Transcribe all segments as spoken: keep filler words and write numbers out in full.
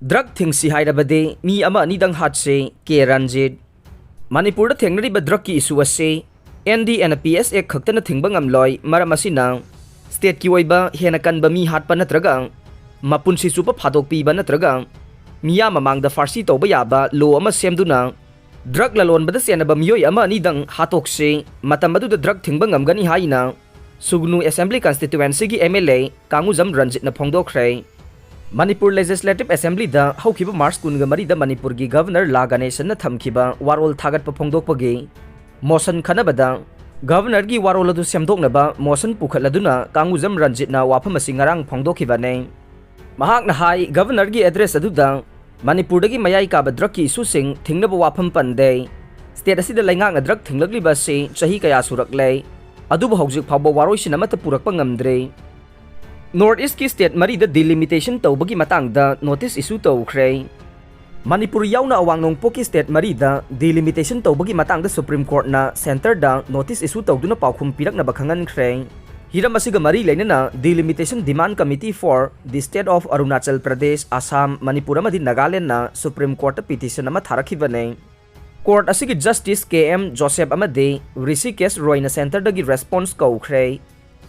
Drug ꯊꯤꯡꯁꯤ ꯍꯥꯏꯔꯕꯗꯤ ꯃꯤ ꯑꯃ ꯑꯅꯤꯗꯪ ꯍꯥꯠꯁꯤ, ꯀꯦ ꯔꯟꯖꯤꯠ꯫ ꯃꯅꯤꯄꯨꯔꯗ ꯊꯦꯡꯅꯔꯤꯕ drugꯀꯤ issue ꯑꯁꯤ N D and P S Act ꯈꯛꯇꯅ ꯊꯤꯡꯕ ꯉꯝꯂꯣꯏ꯫ ꯃꯔꯝ ꯑꯁꯤꯅ stateꯀꯤ ꯑꯣꯏꯕ ꯍꯦꯟꯅ ꯀꯟꯕ ꯃꯤ ꯍꯥꯠꯄ ꯅꯠꯇ꯭ꯔꯒ ꯃꯄꯨꯟꯁꯤ ꯆꯨꯞꯄ ꯐꯥꯗꯣꯛꯄꯤꯕ ꯅꯠꯇ꯭ꯔꯒ ꯃꯤꯌꯥꯝ ꯃꯃꯥꯡꯗ ꯐꯥꯔꯁꯤ ꯇꯧꯕ ꯌꯥꯕ law ꯑꯃ ꯁꯦꯝꯗꯨꯅ drug ꯂꯂꯣꯟꯕꯗ ꯆꯦꯟꯅꯕ ꯃꯤꯑꯣꯏ ꯑꯃ ꯑꯅꯤꯗꯪ ꯍꯥꯠꯇꯣꯛꯁꯤ, ꯃꯇꯝ ꯑꯗꯨꯗ drug ꯊꯤꯡꯕ ꯉꯝꯒꯅꯤ ꯍꯥꯏꯅ ꯁꯨꯒꯅꯨ Assembly Constituencyꯒꯤ M L A ꯀꯥꯡꯉꯨꯖꯝ ꯔꯟꯖꯤꯠꯅ ꯐꯣꯡꯗꯣꯛꯈ꯭ꯔꯦ꯫ Manipur Legislative Assemblyꯗ ꯍꯧꯈꯤꯕ March ꯀꯨꯟꯒ ꯃꯔꯤꯗ ꯃꯅꯤꯄꯨꯔꯒꯤ Governor ꯂꯥ ꯒꯅꯦꯁꯟꯅ ꯊꯝꯈꯤꯕ ꯋꯥꯔꯣꯜ ꯊꯥꯒꯠꯄ ꯐꯣꯡꯗꯣꯛꯄꯒꯤ motion ꯈꯟꯅꯕꯗ Governorꯒꯤ ꯋꯥꯔꯣꯜ ꯑꯗꯨ ꯁꯦꯝꯗꯣꯛꯅꯕ motion ꯄꯨꯈꯠꯂꯗꯨꯅ ꯀꯥꯡꯉꯨꯖꯝ ꯔꯟꯖꯤꯠꯅ ꯋꯥꯐꯝ ꯑꯁꯤ ꯉꯔꯥꯡ ꯐꯣꯡꯗꯣꯛꯈꯤꯕꯅꯤ꯫ ꯃꯍꯥꯛꯅ ꯍꯥꯏ, Governorꯒꯤ address ꯑꯗꯨꯗ ꯃꯅꯤꯄꯨꯔꯗꯒꯤ ꯃꯌꯥꯏ ꯀꯥꯕ drugꯀꯤ issueꯁꯤꯡ ꯊꯤꯡꯅꯕ ꯋꯥꯐꯝ ꯄꯟꯗꯦ꯫ State ꯑꯁꯤꯗ ꯂꯩꯉꯥꯛꯅ drug ꯊꯤꯡꯂꯛꯂꯤꯕ ꯑꯁꯤ ꯆꯍꯤ ꯀꯌꯥ ꯁꯨꯔꯛꯂꯦ, ꯑꯗꯨꯕꯨ ꯍꯧꯖꯤꯛ ꯐꯥꯎꯕ ꯋꯥꯔꯣꯏꯁꯤꯟ ꯑꯃꯠꯇ ꯄꯨꯔꯛꯄ ꯉꯝꯗ꯭ꯔꯤ꯫ North Eastꯀꯤ state ꯃꯔꯤꯗ delimitation ꯇꯧꯕꯒꯤ ꯃꯇꯥꯡꯗ notice issue ꯇꯧꯈ꯭ꯔꯦ꯫ ꯃꯅꯤꯄꯨꯔ ꯌꯥꯎꯅ ꯑꯋꯥꯡ ꯅꯣꯡꯄꯣꯛꯀꯤ state ꯃꯔꯤꯗ delimitation ꯇꯧꯕꯒꯤ ꯃꯇꯥꯡꯗ Supreme Courtꯅ centreꯗ notice issue ꯇꯧꯗꯨꯅ ꯄꯥꯎꯈꯨꯝ ꯄꯤꯔꯛꯅꯕ ꯈꯪꯍꯟꯈ꯭ꯔꯦ꯫ ꯍꯤꯔꯝ ꯑꯁꯤꯒ ꯃꯔꯤ ꯂꯩꯅꯅ Delimitation Demand Committee for the State of Arunachal Pradesh, Assam, Manipur ꯑꯃꯗꯤ ꯅꯥꯒꯥꯂꯦꯟꯗꯅ Supreme Courtꯇ petition ꯑꯃ ꯊꯥꯔꯛꯈꯤꯕꯅꯤ꯫ Court ꯑꯁꯤꯒꯤ Justice K M Joseph ꯑꯃꯗꯤ ꯔꯤꯁꯤꯀꯦꯁ ꯔꯣꯏꯅ centreꯗꯒꯤ response ꯀꯧꯈ꯭ꯔꯦ꯫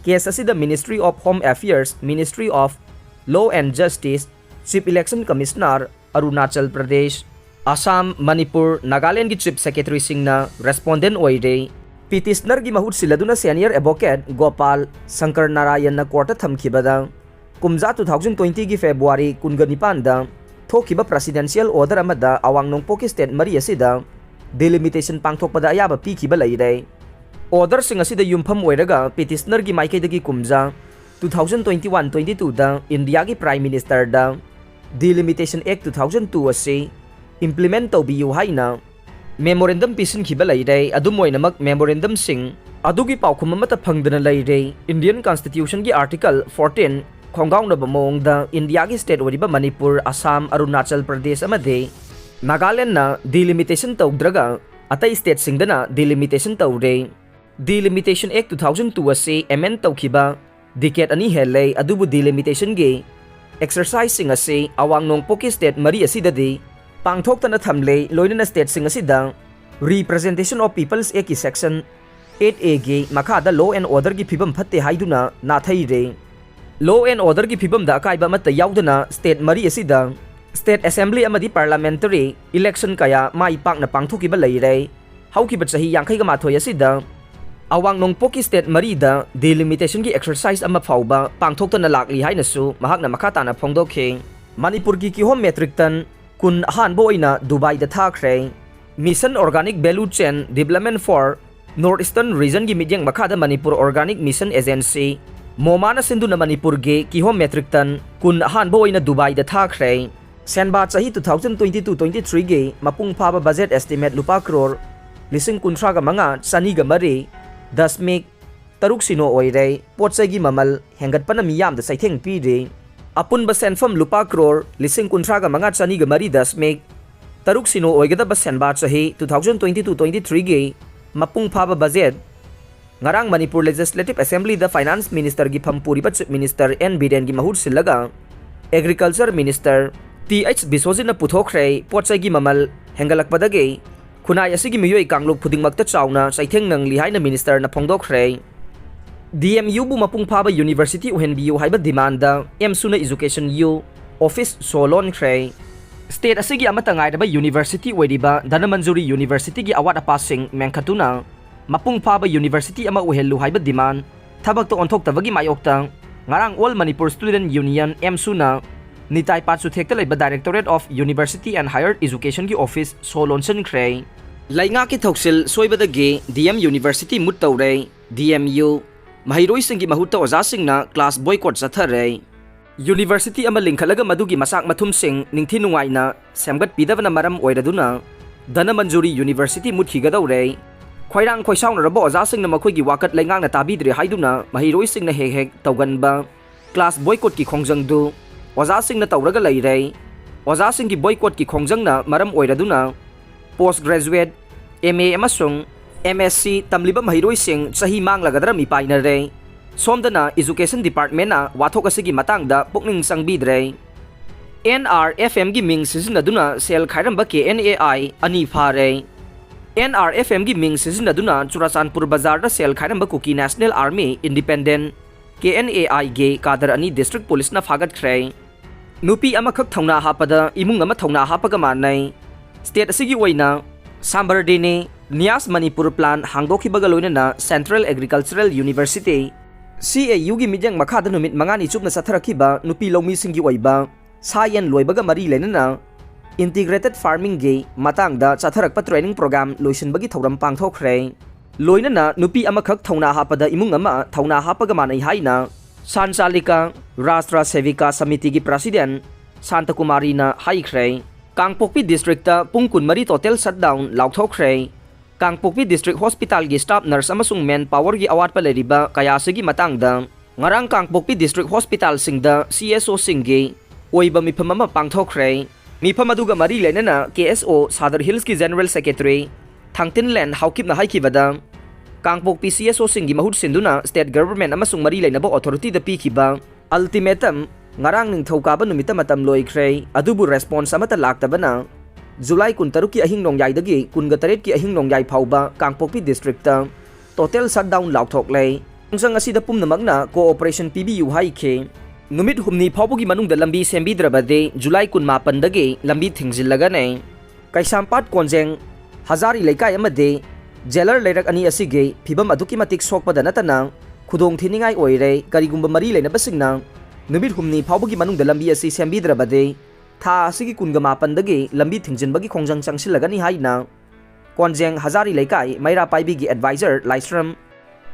Case ꯑꯁꯤꯗ Ministry of Home Affairs, Ministry of Law and Justice, Chief Election Commissioner, Arunachal Pradesh, Assam, Manipur, ꯅꯥꯒꯥꯂꯦꯟꯗꯒꯤ Chief Secretaryꯁꯤꯡꯅ respondent ꯑꯣꯏꯔꯦ꯫ Petitionerꯒꯤ ꯃꯍꯨꯠ ꯁꯤꯜꯂꯗꯨꯅ senior advocate Gopal Shankar ꯅꯥꯔꯥꯌꯟꯅ courtꯇ ꯊꯝꯈꯤꯕꯗ, ꯀꯨꯝꯖꯥ two thousand twentyꯒꯤ February ꯀꯨꯟꯒ ꯅꯤꯄꯥꯟꯗ ꯊꯣꯛꯈꯤꯕ presidential order ꯑꯃꯗ ꯑꯋꯥꯡ ꯅꯣꯡꯄꯣꯛꯀꯤ state ꯃꯔꯤ ꯑꯁꯤꯗ delimitation ꯄꯥꯡꯊꯣꯛꯄꯗ ꯑꯌꯥꯕ ꯄꯤꯈꯤꯕ ꯂꯩꯔꯦ꯫ Orderꯁꯤꯡ ꯑꯁꯤꯗ ꯌꯨꯝꯐꯝ ꯑꯣꯏꯔꯒ petitionerꯒꯤ ꯃꯥꯏꯀꯩꯗꯒꯤ ꯀꯨꯝꯖꯥ two thousand twenty-one twenty-twoꯗ ꯏꯟꯗꯤꯌꯥꯒꯤ Prime Ministerꯗ Delimitation Act two thousand two ꯑꯁꯤ implement ꯇꯧꯕꯤꯌꯨ ꯍꯥꯏꯅ memorandum ꯄꯤꯁꯤꯟꯈꯤꯕ ꯂꯩꯔꯦ꯫ ꯑꯗꯨꯝ ꯑꯣꯏꯅꯃꯛ, memorandumꯁꯤꯡ ꯑꯗꯨꯒꯤ ꯄꯥꯎꯈꯨꯝ ꯑꯃꯠꯇ ꯐꯪꯗꯅ ꯂꯩꯔꯦ꯫ Indian Constitutionꯒꯤ Article fourteen ꯈꯣꯡꯒꯥꯎꯅꯕ ꯃꯑꯣꯡꯗ ꯏꯟꯗꯤꯌꯥꯒꯤ state ꯑꯣꯏꯔꯤꯕ ꯃꯅꯤꯄꯨꯔ, ꯑꯁꯥꯝ, ꯑꯔꯨꯅꯥꯆꯜ ꯄ꯭ꯔꯗꯦꯁ ꯑꯃꯗꯤ ꯅꯥꯒꯥꯂꯦꯟꯗꯅ delimitation ꯇꯧꯗ꯭ꯔꯒ ꯑꯇꯩ stateꯁꯤꯡꯗꯅ delimitation ꯇꯧꯔꯦ꯫ Delimitation Act two thousand two ꯑꯁꯤ amend ꯇꯧꯈꯤꯕ decade ꯑꯅꯤ ꯍꯦꯜꯂꯦ, ꯑꯗꯨꯕꯨ delimitationꯒꯤ ꯑꯦꯛꯁꯔꯁꯥꯏꯖꯁꯤꯡ ꯑꯁꯤ ꯑꯋꯥꯡ ꯅꯣꯡꯄꯣꯛꯀꯤ ꯁ꯭ꯇꯦꯠ ꯃꯔꯤ ꯑꯁꯤꯗꯗꯤ ꯄꯥꯡꯊꯣꯛꯇꯅ ꯊꯝꯂꯦ, ꯂꯣꯏꯅꯅ ꯁ꯭ꯇꯦꯠꯁꯤꯡ ꯑꯁꯤꯗ Representation of People's Actꯀꯤ ꯁꯦꯛꯁꯟ ꯑꯩꯠ ꯑꯦꯒꯤ ꯃꯈꯥꯗ law and orderꯒꯤ ꯐꯤꯕꯝ ꯐꯠꯇꯦ ꯍꯥꯏꯗꯨꯅ ꯅꯥꯊꯩꯔꯦ꯫ Law and orderꯒꯤ ꯐꯤꯕꯝꯗ ꯑꯀꯥꯏꯕ ꯑꯃꯠꯇ ꯌꯥꯎꯗꯅ ꯁ꯭ꯇꯦꯠ ꯃꯔꯤ ꯑꯁꯤꯗ ꯁ꯭ꯇꯦꯠ ꯑꯦꯁꯦꯝꯕ꯭ꯂꯤ ꯑꯃꯗꯤ ꯄꯥꯔꯂꯥꯃꯦꯟꯇꯔꯤ ꯏꯂꯦꯛꯁꯟ ꯀꯌꯥ ꯃꯥꯏ ꯄꯥꯛꯅ ꯄꯥꯡꯊꯣꯛꯈꯤꯕ ꯂꯩꯔꯦ꯫ ꯍꯧꯈꯤꯕ ꯆꯍꯤ ꯌꯥꯡꯈꯩꯒ ꯃꯥꯊꯣꯏ ꯑꯁꯤꯗ ꯑꯋꯥꯡ ꯅꯣꯡꯄꯣꯛꯀꯤ ꯁ꯭ꯇꯦꯠ ꯃꯔꯤꯗ ꯗꯤꯂꯤꯃꯤꯇꯦꯁꯟꯒꯤ ꯑꯦꯛꯁꯔꯁꯥꯏꯖ ꯑꯃ ꯐꯥꯎꯕ ꯄꯥꯡꯊꯣꯛꯇꯅ ꯂꯥꯛꯂꯤ ꯍꯥꯏꯅꯁꯨ ꯃꯍꯥꯛꯅ ꯃꯈꯥ ꯇꯥꯅ ꯐꯣꯡꯗꯣꯛꯈꯤ꯫ ꯃꯅꯤꯄꯨꯔꯒꯤ ꯀꯤꯍꯣꯝ ꯃꯦꯇ꯭ꯔꯤꯛ ꯇꯟ ꯀꯨꯟ ꯑꯍꯥꯟꯕ ꯑꯣꯏꯅ ꯗꯨꯕꯥꯏꯗ ꯊꯥꯈ꯭ꯔꯦ꯫ Mission Organic Value Chain Development for North Eastern Regionꯒꯤ ꯃꯤꯠꯌꯦꯡ ꯃꯈꯥꯗ ꯃꯅꯤꯄꯨꯔ ꯑꯣꯔꯒꯥꯅꯤꯛ ꯃꯤꯁꯟ ꯑꯦꯖꯦꯟꯁꯤ, ꯃꯣꯃꯥꯅ ꯁꯤꯟꯗꯨꯅ ꯃꯅꯤꯄꯨꯔꯒꯤ ꯀꯤꯍꯣꯝ ꯃꯦꯇ꯭ꯔꯤꯛ ꯇꯟ ꯀꯨꯟ ꯑꯍꯥꯟꯕ ꯑꯣꯏꯅ ꯗꯨꯕꯥꯏꯗ ꯊꯥꯈ꯭ꯔꯦ꯫ ꯁꯦꯟꯕꯥ ꯆꯍꯤ two thousand twenty two twenty threeꯒꯤ ꯃꯄꯨꯡ ꯐꯥꯕ ꯕꯖꯦꯠ ꯑꯦꯁꯇꯤꯃꯦꯠ ꯂꯨꯄꯥ ꯀ꯭ꯔꯣꯔ ꯂꯤꯁꯤꯡ ꯀꯨꯟꯊ꯭ꯔꯥꯒ ꯃꯉꯥ, ꯆꯅꯤꯒ ꯃꯔꯤ ꯗꯁꯃꯤꯛ ꯇꯔꯨꯛ ꯁꯤꯅꯣ ꯑꯣꯏꯔꯦ꯫ ꯄꯣꯠ ꯆꯩꯒꯤ ꯃꯃꯜ ꯍꯦꯟꯒꯠꯄꯅ ꯃꯤꯌꯥꯝꯗ ꯆꯩꯊꯦꯡ ꯄꯤꯔꯤ꯫ ꯑꯄꯨꯟꯕ ꯁꯦꯟꯐꯝ ꯂꯨꯄꯥ ꯀ꯭ꯔꯣꯔ ꯂꯤꯁꯤꯡ ꯀꯨꯟꯊ꯭ꯔꯥꯒ ꯃꯉꯥ, ꯆꯅꯤꯒ ꯃꯔꯤ ꯗꯁꯃꯤꯛ ꯇꯔꯨꯛ ꯁꯤꯅꯣ ꯑꯣꯏꯒꯗꯕ ꯁꯦꯟꯕꯥ ꯆꯍꯤ two thousand twenty two twenty threeꯒꯤ ꯃꯄꯨꯡ ꯐꯥꯕ ꯕꯖꯦꯠ ꯉꯔꯥꯡ ꯃꯅꯤꯄꯨꯔ ꯂꯦꯖꯤꯁꯂꯦꯇꯤꯚ ꯑꯦꯁꯦꯝꯕ꯭ꯂꯤꯗ ꯐꯥꯏꯅꯥꯟꯁ ꯃꯤꯅꯤꯁꯇꯔꯒꯤ ꯐꯝ ꯄꯨꯔꯤꯕ ꯆꯤꯐ ꯃꯤꯅꯤꯁꯇꯔ ꯑꯦꯟ ꯕꯤꯔꯦꯟꯒꯤ ꯃꯍꯨꯠ ꯁꯤꯜꯂꯒ ꯑꯦꯒ꯭ꯔꯤꯀꯜꯆꯔ ꯃꯤꯅꯤꯁꯇꯔ ꯇꯤ ꯑꯩꯆ ꯕꯤꯁꯣꯖꯤꯠꯅ ꯄꯨꯊꯣꯛꯈ꯭ꯔꯦ꯫ ꯄꯣꯠ ꯆꯩꯒꯤ ꯃꯃꯜ ꯍꯦꯟꯒꯠꯂꯛꯄꯗꯒꯤ ꯈꯨꯟꯅꯥꯏ ꯑꯁꯤꯒꯤ ꯃꯤꯑꯣꯏ ꯀꯥꯡꯂꯨꯞ ꯈꯨꯗꯤꯡꯃꯛꯇ ꯆꯥꯎꯅ ꯆꯩꯊꯦꯡ ꯅꯪꯂꯤ ꯍꯥꯏꯅ ꯃꯤꯅꯤꯁꯇꯔꯅ ꯐꯣꯡꯗꯣꯛꯈ꯭ꯔꯦ꯫ ꯗꯤ ꯑꯦꯝ ꯌꯨꯕꯨ ꯃꯄꯨꯡ ꯐꯥꯕ ꯌꯨꯅꯤꯚꯔꯁꯤꯇꯤ ꯑꯣꯏꯍꯟꯕꯤꯌꯨ ꯍꯥꯏꯕ ꯗꯤꯃꯥꯟꯗ ꯑꯦꯝꯁꯨꯅ ꯏꯖꯨꯀꯦꯁꯟ ꯌꯨ ꯑꯣꯐꯤꯁ ꯁꯣ ꯂꯣꯟꯈ꯭ꯔꯦ꯫ ꯁ꯭ꯇꯦꯠ ꯑꯁꯤꯒꯤ ꯑꯃꯠꯇ ꯉꯥꯏꯔꯕ ꯌꯨꯅꯤꯚꯔꯁꯤꯇꯤ ꯑꯣꯏꯔꯤꯕ ꯙꯅꯃꯟꯖꯨꯔꯤ ꯌꯨꯅꯤꯚꯔꯁꯤꯇꯤꯒꯤ ꯑꯋꯥꯠ ꯑꯄꯥꯁꯤꯡ ꯃꯦꯟꯈꯠꯇꯨꯅ ꯃꯄꯨꯡ ꯐꯥꯕ ꯌꯨꯅꯤꯚꯔꯁꯤꯇꯤ ꯑꯃ ꯑꯣꯏꯍꯜꯂꯨ ꯍꯥꯏꯕ ꯗꯤꯃꯥꯟ ꯊꯕꯛꯇ ꯑꯣꯟꯊꯣꯛꯇꯕꯒꯤ ꯃꯥꯌꯣꯛꯇ ꯉꯔꯥꯡ ꯑꯣꯜ ꯃꯅꯤꯄꯨꯔ ꯁ꯭ꯇꯨꯗꯦꯟꯠ ꯌꯨꯅꯤꯌꯟ, ꯑꯦꯝꯁꯨꯅ ꯅꯤꯇꯥꯏ ꯄꯥꯠꯆꯨꯊꯦꯛꯇ ꯂꯩꯕ Directorate of University and Higher Educationꯒꯤ ꯑꯣꯐꯤꯁ ꯁꯣ ꯂꯣꯟꯁꯤꯟꯈ꯭ꯔꯦ꯫ ꯂꯩꯉꯥꯛꯀꯤ ꯊꯧꯁꯤꯜ ꯁꯣꯏꯕꯗꯒꯤ ꯗꯤ ꯑꯦꯝ ꯌꯨꯅꯤꯚꯔꯁꯤꯇꯤ ꯃꯨꯠ ꯇꯧꯔꯦ꯫ ꯗꯤ ꯑꯦꯝ ꯌꯨ ꯃꯍꯩꯔꯣꯏꯁꯤꯡꯒꯤ ꯃꯍꯨꯠꯇ ꯑꯣꯖꯥꯁꯤꯡꯅ ꯀ꯭ꯂꯥꯁ ꯕꯣꯏꯀꯣꯠ ꯆꯠꯊꯔꯦ꯫ ꯌꯨꯅꯤꯚꯔꯁꯤꯇꯤ ꯑꯃ ꯂꯤꯡꯈꯠꯂꯒ ꯃꯗꯨꯒꯤ ꯃꯆꯥꯛ ꯃꯊꯨꯝꯁꯤꯡ ꯅꯤꯡꯊꯤ ꯅꯨꯡꯉꯥꯏꯅ ꯁꯦꯝꯒꯠꯄꯤꯗꯕꯅ ꯃꯔꯝ ꯑꯣꯏꯔꯗꯨꯅ ꯙꯅꯃꯟꯖꯨꯔꯤ ꯌꯨꯅꯤꯚꯔꯁꯤꯇꯤ ꯃꯨꯠꯈꯤꯒꯗꯧꯔꯦ꯫ ꯈꯣꯏꯔꯥꯡ ꯈꯣꯏꯁꯥꯎꯅꯔꯕ ꯑꯣꯖꯥꯁꯤꯡꯅ ꯃꯈꯣꯏꯒꯤ ꯋꯥꯀꯠ ꯂꯩꯉꯥꯛꯅ ꯇꯥꯕꯤꯗ꯭ꯔꯦ ꯍꯥꯏꯗꯨꯅ ꯃꯍꯩꯔꯣꯏꯁꯤꯡꯅ ꯍꯦꯛ ꯍꯦꯛ ꯇꯧꯒꯟꯕ ꯀ꯭ꯂꯥꯁ ꯕꯣꯏꯀꯣꯠꯀꯤ ꯈꯣꯡꯖꯪꯗꯨ ꯑꯣꯖꯥꯁꯤꯡꯅ ꯇꯧꯔꯒ ꯂꯩꯔꯦ꯫ ꯑꯣꯖꯥꯁꯤꯡꯒꯤ ꯕꯣꯏꯀꯣꯠꯀꯤ ꯈꯣꯡꯖꯪꯅ ꯃꯔꯝ ꯑꯣꯏꯔꯗꯨꯅ ꯄꯣꯁ ꯒ꯭ꯔꯦꯖꯨꯑꯦꯠ, ꯑꯦꯝ ꯑꯦ ꯑꯃꯁꯨꯡ ꯑꯦꯝ ꯑꯦꯁ ꯁꯤ ꯇꯝꯂꯤꯕ ꯃꯍꯩꯔꯣꯏꯁꯤꯡ ꯆꯍꯤ ꯃꯥꯡꯂꯒꯗ꯭ꯔ ꯃꯤꯄꯥꯏꯅꯔꯦ꯫ ꯁꯣꯝꯗꯅ Education Departmentꯅ ꯋꯥꯊꯣꯛ ꯑꯁꯤꯒꯤ ꯃꯇꯥꯡꯗ ꯄꯨꯛꯅꯤꯡ ꯆꯪꯕꯤꯗ꯭ꯔꯦ꯫ NRFMꯒꯤ ꯃꯤꯡ ꯁꯤꯖꯤꯟꯅꯗꯨꯅ ꯁꯦꯜ ꯈꯥꯏꯔꯝꯕ KNAI ꯑꯅꯤ ꯐꯥꯔꯦ꯫ NRFMꯒꯤ ꯃꯤꯡ ꯁꯤꯖꯤꯟꯅꯗꯨꯅ ꯆꯨꯔꯥꯆꯥꯟꯄꯨꯔ ꯕꯖꯥꯔꯗ ꯁꯦꯜ ꯈꯥꯏꯔꯝꯕ Kuki National Army Independent, KNAIꯒꯤ cadre ꯑꯅꯤ District Policeꯅ ꯐꯥꯒꯠꯈ꯭ꯔꯦ꯫ ꯅꯨꯄꯤ ꯑꯃꯈꯛ ꯊꯧꯅꯥ ꯍꯥꯞꯄꯗ ꯏꯃꯨꯡ ꯑꯃ ꯊꯧꯅꯥ ꯍꯥꯞꯄꯒ ꯃꯥꯟꯅꯩ꯫ State ꯑꯁꯤꯒꯤ ꯑꯣꯏꯅ ꯁꯥꯝꯕꯔꯗꯤꯅꯤ ꯅꯤꯌꯥꯁ ꯃꯅꯤꯄꯨꯔ plan ꯍꯥꯡꯗꯣꯛꯈꯤꯕꯒ ꯂꯣꯏꯅꯅ Central Agricultural University, CAUꯒꯤ ꯃꯤꯠꯌꯦꯡ ꯃꯈꯥꯗ ꯅꯨꯃꯤꯠ ꯃꯉꯥꯅꯤ ꯆꯨꯞꯅ ꯆꯠꯊꯔꯛꯈꯤꯕ ꯅꯨꯄꯤ ꯂꯧꯃꯤꯁꯤꯡꯒꯤ ꯑꯣꯏꯕ ꯁꯥ ꯌꯦꯟ ꯂꯣꯏꯕꯒ ꯃꯔꯤ ꯂꯩꯅꯅ Integrated Farmingꯒꯤ ꯃꯇꯥꯡꯗ ꯆꯠꯊꯔꯛꯄ training program ꯂꯣꯏꯁꯤꯟꯕꯒꯤ ꯊꯧꯔꯝ ꯄꯥꯡꯊꯣꯛꯈ꯭ꯔꯦ꯫ ꯂꯣꯏꯅꯅ ꯅꯨꯄꯤ ꯑꯃꯈꯛ ꯊꯧꯅꯥ ꯍꯥꯞꯄꯗ ꯏꯃꯨꯡ ꯑꯃ ꯊꯧꯅꯥ ꯍꯥꯞꯄꯒ ꯃꯥꯟꯅꯩ ꯍꯥꯏꯅ ꯁꯥꯟꯆꯥꯂꯤꯀꯥ ꯔꯥꯁꯇ꯭ꯔ ꯁꯦꯚꯤꯀꯥ ꯁꯃꯤꯇꯤꯒꯤ President ꯁꯥꯟꯇꯀꯨꯃꯥꯔꯤꯅ ꯍꯥꯏꯈ꯭ꯔꯦ꯫ ꯀꯥꯡꯄꯣꯛꯄꯤ Districtꯇ ꯄꯨꯡ ꯀꯨꯟꯃꯔꯤ total shutdown ꯂꯥꯎꯊꯣꯛꯈ꯭ꯔꯦ꯫ ꯀꯥꯡꯄꯣꯛꯄꯤ District Hospitalꯒꯤ staff nurse ꯑꯃꯁꯨꯡ manpowerꯒꯤ ꯑꯋꯥꯠꯄ ꯂꯩꯔꯤꯕ ꯀꯌꯥ ꯑꯁꯤꯒꯤ ꯃꯇꯥꯡꯗ ꯉꯔꯥꯡ ꯀꯥꯡꯄꯣꯛꯄꯤ District Hospitalꯁꯤꯡꯗ CSOꯁꯤꯡꯒꯤ ꯑꯣꯏꯕ ꯃꯤꯐꯝ ꯑꯃ ꯄꯥꯡꯊꯣꯛꯈ꯭ꯔꯦ꯫ ꯃꯤꯐꯝ ꯑꯗꯨꯒ ꯃꯔꯤ ꯂꯩꯅꯅ KSO Sadar Hillsꯀꯤ General Secretary ꯊꯥꯡꯇꯤꯟꯂꯦꯟ ꯍꯥꯎꯀꯤꯞꯅ ꯍꯥꯏꯈꯤꯕꯗ, ꯀꯥꯡꯄꯣꯛꯄꯤ CSOꯁꯤꯡꯒꯤ ꯃꯍꯨꯠ ꯁꯤꯟꯗꯨꯅ state government ꯑꯃꯁꯨꯡ ꯃꯔꯤ ꯂꯩꯅꯕ authorityꯗ ꯄꯤꯈꯤꯕ ultimatum ꯉꯔꯥꯡ ꯅꯤꯡꯊꯧꯀꯥꯕ ꯅꯨꯃꯤꯠꯇ ꯃꯇꯝ ꯂꯣꯏꯈ꯭ꯔꯦ, ꯑꯗꯨꯕꯨ response ꯑꯃꯠꯇ ꯂꯥꯛꯇꯕꯅ July ꯀꯨꯟꯇꯔꯨꯛꯀꯤ ꯑꯍꯤꯡ ꯅꯣꯡꯌꯥꯏꯗꯒꯤ ꯀꯨꯟꯒ ꯇꯔꯦꯠꯀꯤ ꯑꯍꯤꯡ ꯅꯣꯡꯌꯥꯏ ꯐꯥꯎꯕ ꯀꯥꯡꯄꯣꯛꯄꯤ Districtꯇ total shutdown ꯂꯥꯎꯊꯣꯛꯂꯦ꯫ ꯈꯣꯡꯖꯪ ꯑꯁꯤꯗ ꯄꯨꯝꯅꯃꯛꯅ cooperation ꯄꯤꯕꯤꯌꯨ ꯍꯥꯏꯈꯤ꯫ ꯅꯨꯃꯤꯠ ꯍꯨꯝꯅꯤ ꯐꯥꯎꯕꯒꯤ ꯃꯅꯨꯡꯗ ꯂꯝꯕꯤ ꯁꯦꯝꯕꯤꯗ꯭ꯔꯕꯗꯤ July ꯀꯨꯟꯃꯥꯄꯟꯗꯒꯤ ꯂꯝꯕꯤ ꯊꯤꯡꯖꯤꯜꯂꯒꯅꯤ꯫ ꯀꯩꯁꯥꯝꯄꯥꯠ ꯀꯣꯟꯖꯦꯡ ꯍꯖꯥꯔꯤ ꯂꯩꯀꯥꯏ ꯑꯃꯗꯤ ꯖꯦꯂꯔ ꯂꯩꯔꯛ ꯑꯅꯤ ꯑꯁꯤꯒꯤ ꯐꯤꯕꯝ ꯑꯗꯨꯛꯀꯤ ꯃꯇꯤꯛ ꯁꯣꯛꯄꯗ ꯅꯠꯇꯅ ꯈꯨꯗꯣꯡ ꯊꯤꯅꯤꯡꯉꯥꯏ ꯑꯣꯏꯔꯦ꯫ ꯀꯔꯤꯒꯨꯝꯕ ꯃꯔꯤ ꯂꯩꯅꯕꯁꯤꯡꯅ ꯅꯨꯃꯤꯠ ꯍꯨꯝꯅꯤ ꯐꯥꯎꯕꯒꯤ ꯃꯅꯨꯡꯗ ꯂꯝꯕꯤ ꯑꯁꯤ ꯁꯦꯝꯕꯤꯗ꯭ꯔꯕꯗꯤ ꯊꯥ ꯑꯁꯤꯒꯤ ꯀꯨꯟꯒ ꯃꯥꯄꯟꯗꯒꯤ ꯂꯝꯕꯤ ꯊꯤꯡꯖꯤꯟꯕꯒꯤ ꯈꯣꯡꯖꯪ ꯆꯪꯁꯤꯜꯂꯒꯅꯤ ꯍꯥꯏꯅ ꯀꯣꯟꯖꯦꯡ ꯍꯖꯥꯔꯤ ꯂꯩꯀꯥꯏ ꯃꯩꯔꯥ ꯄꯥꯏꯕꯤꯒꯤ advisor ꯂꯥꯏꯁ꯭ꯔꯝ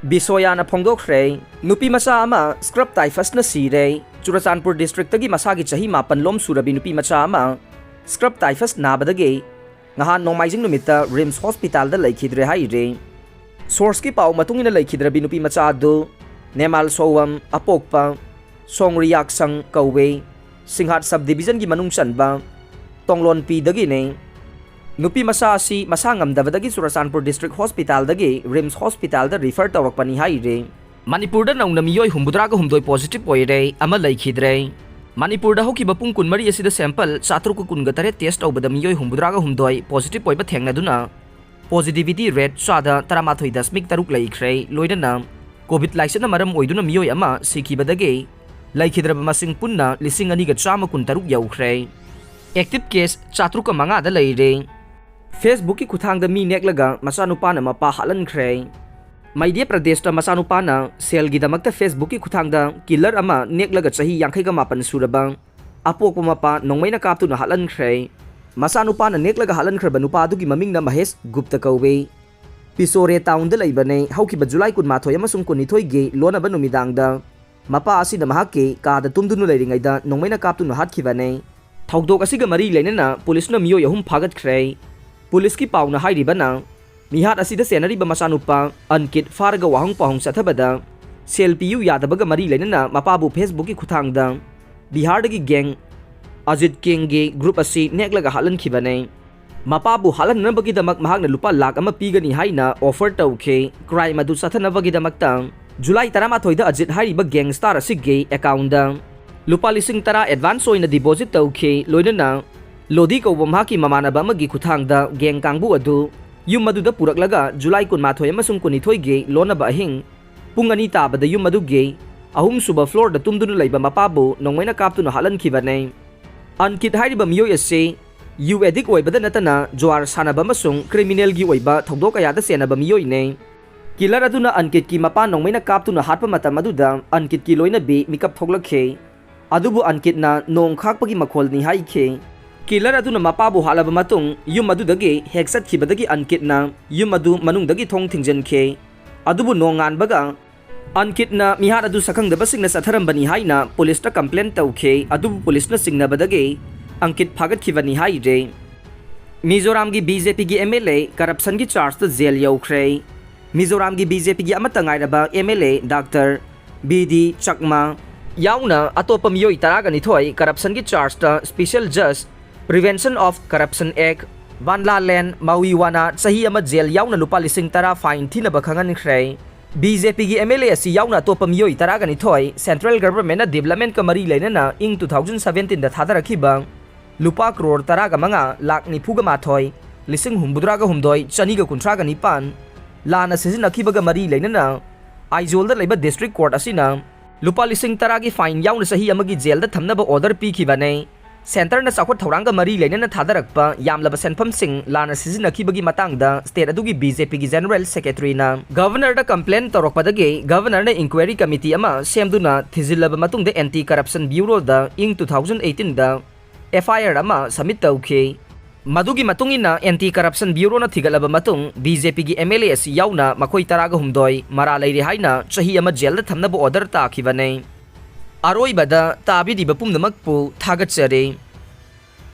ꯕꯤꯁꯣꯌꯥꯅ ꯐꯣꯡꯗꯣꯛꯈ꯭ꯔꯦ꯫ ꯅꯨꯄꯤ ꯃꯆꯥ ꯑꯃ scrub typhusꯅ ꯁꯤꯔꯦ꯫ ꯆꯨꯔꯆꯥꯟꯄꯨꯔ Districtꯇꯒꯤ ꯃꯁꯥꯒꯤ ꯆꯍꯤ ꯃꯥꯄꯟ ꯂꯣꯝ ꯁꯨꯔꯕꯤ ꯅꯨꯄꯤ ꯃꯆꯥ ꯑꯃ scrub typhus ꯅꯥꯕꯗꯒꯤ ꯉꯍꯥꯟ ꯅꯣꯡꯃꯥꯏꯖꯤꯡ ꯅꯨꯃꯤꯠꯇ RIMS Hospitalꯗ ꯂꯩꯈꯤꯗ꯭ꯔꯦ ꯍꯥꯏꯔꯤ꯫ Sourceꯀꯤ ꯄꯥꯎ ꯃꯇꯨꯡ ꯏꯟꯅ ꯂꯩꯈꯤꯗ꯭ꯔꯕꯤ ꯅꯨꯄꯤ ꯃꯆꯥ ꯑꯗꯨ ꯅꯦꯃꯥꯜ ꯁꯣꯋꯝ ꯑꯄꯣꯛꯄ ꯁꯣꯡꯔꯤꯌꯥꯛꯁꯪ ꯀꯧꯋꯦ꯫ ꯁꯤꯡꯍꯥꯠ subdivisionꯒꯤ ꯃꯅꯨꯡ ꯆꯟꯕ ꯇꯣꯡꯂꯣꯟꯄꯤꯗꯒꯤꯅꯤ꯫ ꯅꯨꯄꯤ ꯃꯆꯥ ꯑꯁꯤ ꯃꯁꯥ ꯉꯝꯗꯕꯗꯒꯤ ꯆꯨꯔꯆꯥꯟꯄꯨꯔ District Hospitalꯗꯒꯤ RIMS Hospitalꯗ refer ꯇꯧꯔꯛꯄꯅꯤ ꯍꯥꯏꯔꯤ꯫ ꯃꯅꯤꯄꯨꯔꯗ ꯅꯧꯅ ꯃꯤꯑꯣꯏ ꯍꯨꯝꯐꯨꯇꯔꯥꯒ ꯍꯨꯝꯗꯣꯏ positive ꯑꯣꯏꯔꯦ, ꯑꯃ ꯂꯩꯈꯤꯗ꯭ꯔꯦ꯫ ꯃꯅꯤꯄꯨꯔꯗ ꯍꯧꯈꯤꯕ ꯄꯨꯡ ꯀꯨꯟꯃꯔꯤ ꯑꯁꯤꯗ sample ꯆꯥꯇ꯭ꯔꯨꯛꯀ ꯀꯨꯟꯒ ꯇꯔꯦꯠ test ꯇꯧꯕꯗ ꯃꯤꯑꯣꯏ ꯍꯨꯝꯐꯨꯇꯔꯥꯒ ꯍꯨꯝꯗꯣꯏ positive ꯑꯣꯏꯕ ꯊꯦꯡꯅꯗꯨꯅ, positivity rate ꯆꯥꯗ ꯇꯔꯥꯃꯥꯊꯣꯏ ꯗꯁꯃꯤꯛ ꯇꯔꯨꯛ ꯂꯩꯈ꯭ꯔꯦ꯫ ꯂꯣꯏꯅꯅ COVID ꯂꯥꯏꯆꯠꯅ ꯃꯔꯝ ꯑꯣꯏꯗꯨꯅ ꯃꯤꯑꯣꯏ ꯑꯃ ꯁꯤꯈꯤꯕꯗꯒꯤ ꯂꯩꯈꯤꯗ꯭ꯔꯕ ꯃꯁꯤꯡ ꯄꯨꯟꯅ ꯂꯤꯁꯤꯡ ꯑꯅꯤꯒ ꯆꯥꯝꯃ ꯀꯨꯟꯇꯔꯨꯛ ꯌꯧꯈ꯭ꯔꯦ꯫ Active case ꯆꯥꯇ꯭ꯔꯨꯛꯀ ꯃꯉꯥꯗ ꯂꯩꯔꯦ꯫ Facebookꯀꯤ ꯈꯨꯠꯊꯥꯡꯗ ꯃꯤ ꯅꯦꯛꯂꯒ ꯃꯆꯥꯅꯨꯄꯥꯅ ꯃꯄꯥ ꯍꯥꯠꯍꯟꯈ꯭ꯔꯦ꯫ ꯃꯙ꯭ꯌ ꯄ꯭ꯔꯗꯦꯁꯇ ꯃꯆꯥꯅꯨꯄꯥꯅ ꯁꯦꯜꯒꯤꯗꯃꯛꯇ Facebookꯀꯤ ꯈꯨꯠꯊꯥꯡꯗ killer ꯑꯃ ꯅꯦꯛꯂꯒ ꯆꯍꯤ ꯌꯥꯡꯈꯩꯒ ꯃꯥꯄꯟ ꯁꯨꯔꯕ ꯑꯄꯣꯛꯄ ꯃꯄꯥ ꯅꯣꯡꯃꯩꯅ ꯀꯥꯞꯇꯨꯅ ꯍꯥꯠꯍꯟꯈ꯭ꯔꯦ꯫ ꯃꯆꯥꯅꯨꯄꯥꯅ ꯅꯦꯛꯂꯒ ꯍꯥꯠꯍꯟꯈ꯭ꯔꯕ ꯅꯨꯄꯥ ꯑꯗꯨꯒꯤ ꯃꯃꯤꯡꯅ ꯃꯍꯦꯁ ꯒꯨꯞꯇ ꯀꯧꯏ꯫ ꯄꯤꯁꯣꯔꯦ ꯇꯥꯎꯟꯗ ꯂꯩꯕꯅꯦ꯫ ꯍꯧꯈꯤꯕ ꯖꯨꯂꯥꯏ ꯀꯨꯟꯃꯥꯊꯣꯏ ꯑꯃꯁꯨꯡ ꯀꯨꯟꯅꯤꯊꯣꯏꯒꯤ ꯂꯣꯟꯅꯕ ꯅꯨꯃꯤꯗꯥꯡꯗ ꯃꯄꯥ ꯑꯁꯤꯅ ꯃꯍꯥꯛꯀꯤ ꯀꯥꯗ ꯇꯨꯝꯗꯨꯅ ꯂꯩꯔꯤꯉꯩꯗ ꯅꯣꯡꯃꯩꯅ ꯀꯥꯞꯇꯨꯅ ꯍꯥꯠꯈꯤꯕꯅꯦ꯫ ꯊꯧꯗꯣꯛ ꯑꯁꯤꯒ ꯃꯔꯤ ꯂꯩꯅꯅ ꯄꯨꯂꯤꯁꯅ ꯃꯤꯑꯣꯏ ꯑꯍꯨꯝ ꯐꯥꯒꯠꯈ꯭ꯔꯦ꯫ ꯄꯨꯂꯤꯁꯀꯤ ꯄꯥꯎꯅ ꯍꯥꯏꯔꯤꯕꯅ, ꯃꯤꯍꯥꯠ ꯑꯁꯤꯗ ꯆꯦꯟꯅꯔꯤꯕ ꯃꯆꯥꯅꯨꯄꯥ ꯑꯟꯀꯤꯠ ꯐꯥꯔꯒ ꯋꯥꯍꯪ ꯄꯥꯎꯍꯪ ꯆꯠꯊꯕꯗ ꯁꯦꯜ ꯄꯤꯌꯨ ꯌꯥꯗꯕꯒ ꯃꯔꯤ ꯂꯩꯅꯅ ꯃꯄꯥꯕꯨ Facebookꯀꯤ ꯈꯨꯠꯊꯥꯡꯗ ꯕꯤꯍꯥꯔꯗꯒꯤ gang ꯑꯖꯤꯠ ꯀꯦꯡꯒꯤ group ꯑꯁꯤ ꯅꯦꯛꯂꯒ ꯍꯥꯠꯍꯟꯈꯤꯕꯅꯦ꯫ ꯃꯄꯥꯕꯨ ꯍꯥꯠꯍꯟꯅꯕꯒꯤꯗꯃꯛ ꯃꯍꯥꯛꯅ ꯂꯨꯄꯥ ꯂꯥꯈ ꯑꯃ ꯄꯤꯒꯅꯤ ꯍꯥꯏꯅ offer ꯇꯧꯈꯤ꯫ Crime ꯑꯗꯨ ꯆꯠꯊꯅꯕꯒꯤꯗꯃꯛꯇ ꯖꯨꯂꯥꯏ ꯇꯔꯥꯃꯥꯊꯣꯏꯗ ꯑꯖꯤꯠ ꯍꯥꯏꯔꯤꯕ gangster ꯑꯁꯤꯒꯤ accountꯗ ꯂꯨꯄꯥ ꯂꯤꯁꯤꯡ ꯇꯔꯥ advance ꯑꯣꯏꯅ deposit ꯇꯧꯈꯤ꯫ ꯂꯣꯏꯅꯅ ꯂꯣꯗꯤ ꯀꯧꯕ ꯃꯍꯥꯛꯀꯤ ꯃꯃꯥꯟꯅꯕ ꯑꯃꯒꯤ ꯈꯨꯠꯊꯥꯡꯗ gang ꯀꯥꯡꯕꯨ ꯑꯗꯨ ꯌꯨꯝ ꯑꯗꯨꯗ ꯄꯨꯔꯛꯂꯒ ꯖꯨꯂꯥꯏ ꯀꯨꯟꯃꯥꯊꯣꯏ ꯑꯃꯁꯨꯡ ꯀꯨꯟꯅꯤꯊꯣꯏꯒꯤ ꯂꯣꯟꯅꯕ ꯑꯍꯤꯡ ꯄꯨꯡ ꯑꯅꯤ ꯇꯥꯕꯗ ꯌꯨꯝ ꯑꯗꯨꯒꯤ ꯑꯍꯨꯝꯁꯨꯕ floorꯗ ꯇꯨꯝꯗꯨꯅ ꯂꯩꯕ ꯃꯄꯥꯕꯨ ꯅꯣꯡꯃꯩꯅ ꯀꯥꯞꯇꯨꯅ ꯍꯥꯠꯍꯟꯈꯤꯕꯅꯦ꯫ ꯑꯟꯀꯤꯠ ꯍꯥꯏꯔꯤꯕ ꯃꯤꯑꯣꯏ ꯑꯁꯤ ꯌꯨ addict ꯑꯣꯏꯕꯗ ꯅꯠꯇꯅ ꯖꯨꯋꯥꯔ ꯁꯥꯟꯅꯕ ꯑꯃꯁꯨꯡ criminalꯒꯤ ꯑꯣꯏꯕ ꯊꯧꯗꯣꯛ ꯀꯌꯥꯗ ꯆꯦꯟꯅꯕ ꯃꯤꯑꯣꯏꯅꯦ꯫ Killer ꯑꯗꯨꯅ ꯑꯟꯀꯤꯠꯀꯤ ꯃꯄꯥ ꯅꯣꯡꯃꯩꯅ ꯀꯥꯞꯇꯨꯅ ꯍꯥꯠꯄ ꯃꯇꯝ ꯑꯗꯨꯗ ꯑꯟꯀꯤꯠꯀꯤ ꯂꯣꯏꯅꯕꯤ ꯃꯤꯀꯞ ꯊꯣꯛꯂꯛꯈꯤ꯫ ꯑꯗꯨꯕꯨ ꯑꯟꯀꯤꯠꯅ ꯅꯣꯡ ꯈꯥꯛꯄꯒꯤ ꯃꯈꯣꯜꯅꯤ ꯍꯥꯏꯈꯤ꯫ Killer ꯑꯗꯨꯅ ꯃꯄꯥꯕꯨ ꯍꯥꯠꯂꯕ ꯃꯇꯨꯡ ꯌꯨꯝ ꯑꯗꯨꯗꯒꯤ ꯍꯦꯛ ꯆꯠꯈꯤꯕꯗꯒꯤ ꯑꯟꯀꯤꯠꯅ ꯌꯨꯝ ꯑꯗꯨ ꯃꯅꯨꯡꯗꯒꯤ ꯊꯣꯡ ꯊꯤꯡꯖꯤꯟꯈꯤ꯫ ꯑꯗꯨꯕꯨ ꯅꯣꯡꯉꯥꯟꯕꯒ ꯑꯟꯀꯤꯠꯅ ꯃꯤꯍꯥꯠ ꯑꯗꯨ ꯁꯛꯈꯪꯗꯕꯁꯤꯡꯅ ꯆꯠꯊꯔꯝꯕꯅꯤ ꯍꯥꯏꯅ ꯄꯨꯂꯤꯁꯇ complain ꯇꯧꯈꯤ꯫ ꯑꯗꯨꯕꯨ ꯄꯨꯂꯤꯁꯅ ꯆꯤꯡꯅꯕꯗꯒꯤ ꯑꯟꯀꯤꯠ ꯐꯥꯒꯠꯈꯤꯕꯅꯤ ꯍꯥꯏꯔꯦ꯫ ꯃꯤꯖꯣꯔꯥꯝꯒꯤ BJPꯒꯤ MLA corruptionꯒꯤ chargeꯇ jail ꯌꯧꯈ꯭ꯔꯦ꯫ ꯃꯤꯖꯣꯔꯥꯝꯒꯤ BJPꯒꯤ ꯑꯃꯠꯇ ꯉꯥꯏꯔꯕ MLA Doctor BD Chakma ꯌꯥꯎꯅ ꯑꯇꯣꯞꯄ ꯃꯤꯑꯣꯏ ꯇꯔꯥꯒ ꯅꯤꯊꯣꯏ corruptionꯒꯤ chargeꯇ Special Judge Prevention of Corruption Act, Vanlaland Mawiwana ꯆꯍꯤ ꯑꯃ jail ꯌꯥꯎꯅ ꯂꯨꯄꯥ ꯂꯤꯁꯤꯡ ꯇꯔꯥ fine ꯊꯤꯅꯕ ꯈꯪꯍꯟꯈ꯭ꯔꯦ꯫ BJPꯒꯤ MLA ꯑꯁꯤ ꯌꯥꯎꯅ ꯑꯇꯣꯞꯄ ꯃꯤꯑꯣꯏ ꯇꯔꯥꯒ ꯅꯤꯊꯣꯏ Central Governmentꯅ developmentꯀ ꯃꯔꯤ ꯂꯩꯅꯅ ꯏꯪ two thousand seventeenꯗ ꯊꯥꯗꯔꯛꯈꯤꯕ ꯂꯨꯄꯥ crore ꯇꯔꯥꯒ ꯃꯉꯥ ꯂꯥꯈ ꯅꯤꯐꯨꯒ ꯃꯥꯊꯣꯏ ꯂꯤꯁꯤꯡ ꯍꯨꯝꯐꯨꯇꯔꯥꯒ ꯍꯨꯝꯗꯣꯏ ꯆꯅꯤꯒ ꯀꯨꯟꯊ꯭ꯔꯥꯒ ꯅꯤꯄꯥꯟ ꯂꯥꯟꯅ ꯁꯤꯖꯤꯟꯅꯈꯤꯕꯒ ꯃꯔꯤ ꯂꯩꯅꯅ ꯑꯥꯏꯖꯣꯜꯗ ꯂꯩꯕ district court ꯑꯁꯤꯅ ꯂꯨꯄꯥ ꯂꯤꯁꯤꯡ ꯇꯔꯥꯒꯤ fine ꯌꯥꯎꯅ ꯆꯍꯤ ꯑꯃꯒꯤ jailꯗ ꯊꯝꯅꯕ order ꯄꯤꯈꯤꯕꯅꯤ꯫ Centreꯅ ꯆꯥꯎꯈꯠ ꯊꯧꯔꯥꯡꯒ ꯃꯔꯤ ꯂꯩꯅꯅ ꯊꯥꯗꯔꯛꯄ ꯌꯥꯝꯂꯕ ꯁꯦꯟꯐꯝꯁꯤꯡ ꯂꯥꯟꯅ ꯁꯤꯖꯤꯟꯅꯈꯤꯕꯒꯤ ꯃꯇꯥꯡꯗ state ꯑꯗꯨꯒꯤ BJPꯒꯤ General Secretaryꯅ Governorꯗ complaint ꯇꯧꯔꯛꯄꯗꯒꯤ Governorꯅ inquiry committee ꯑꯃ ꯁꯦꯝꯗꯨꯅ ꯊꯤꯖꯤꯜꯂꯕ ꯃꯇꯨꯡꯗ Anti Corruption Bureauꯗ ꯏꯪ two thousand eighteenꯗ FIR ꯑꯃ submit ꯇꯧꯈꯤ꯫ ꯃꯗꯨꯒꯤ ꯃꯇꯨꯡ ꯏꯟꯅ Anti Corruption Bureauꯅ ꯊꯤꯒꯠꯂꯕ ꯃꯇꯨꯡ BJPꯒꯤ MLA ꯑꯁꯤ ꯌꯥꯎꯅ ꯃꯈꯣꯏ ꯇꯔꯥꯒ ꯍꯨꯝꯗꯣꯏ ꯃꯔꯥꯜ ꯂꯩꯔꯤ ꯍꯥꯏꯅ ꯆꯍꯤ ꯑꯃ jailꯗ ꯊꯝꯅꯕ order ꯇꯥꯈꯤꯕꯅꯤ꯫ ꯑꯔꯣꯏꯕꯗ ꯇꯥꯕꯤꯔꯤꯕ ꯄꯨꯝꯅꯃꯛꯄꯨ ꯊꯥꯒꯠꯆꯔꯤ꯫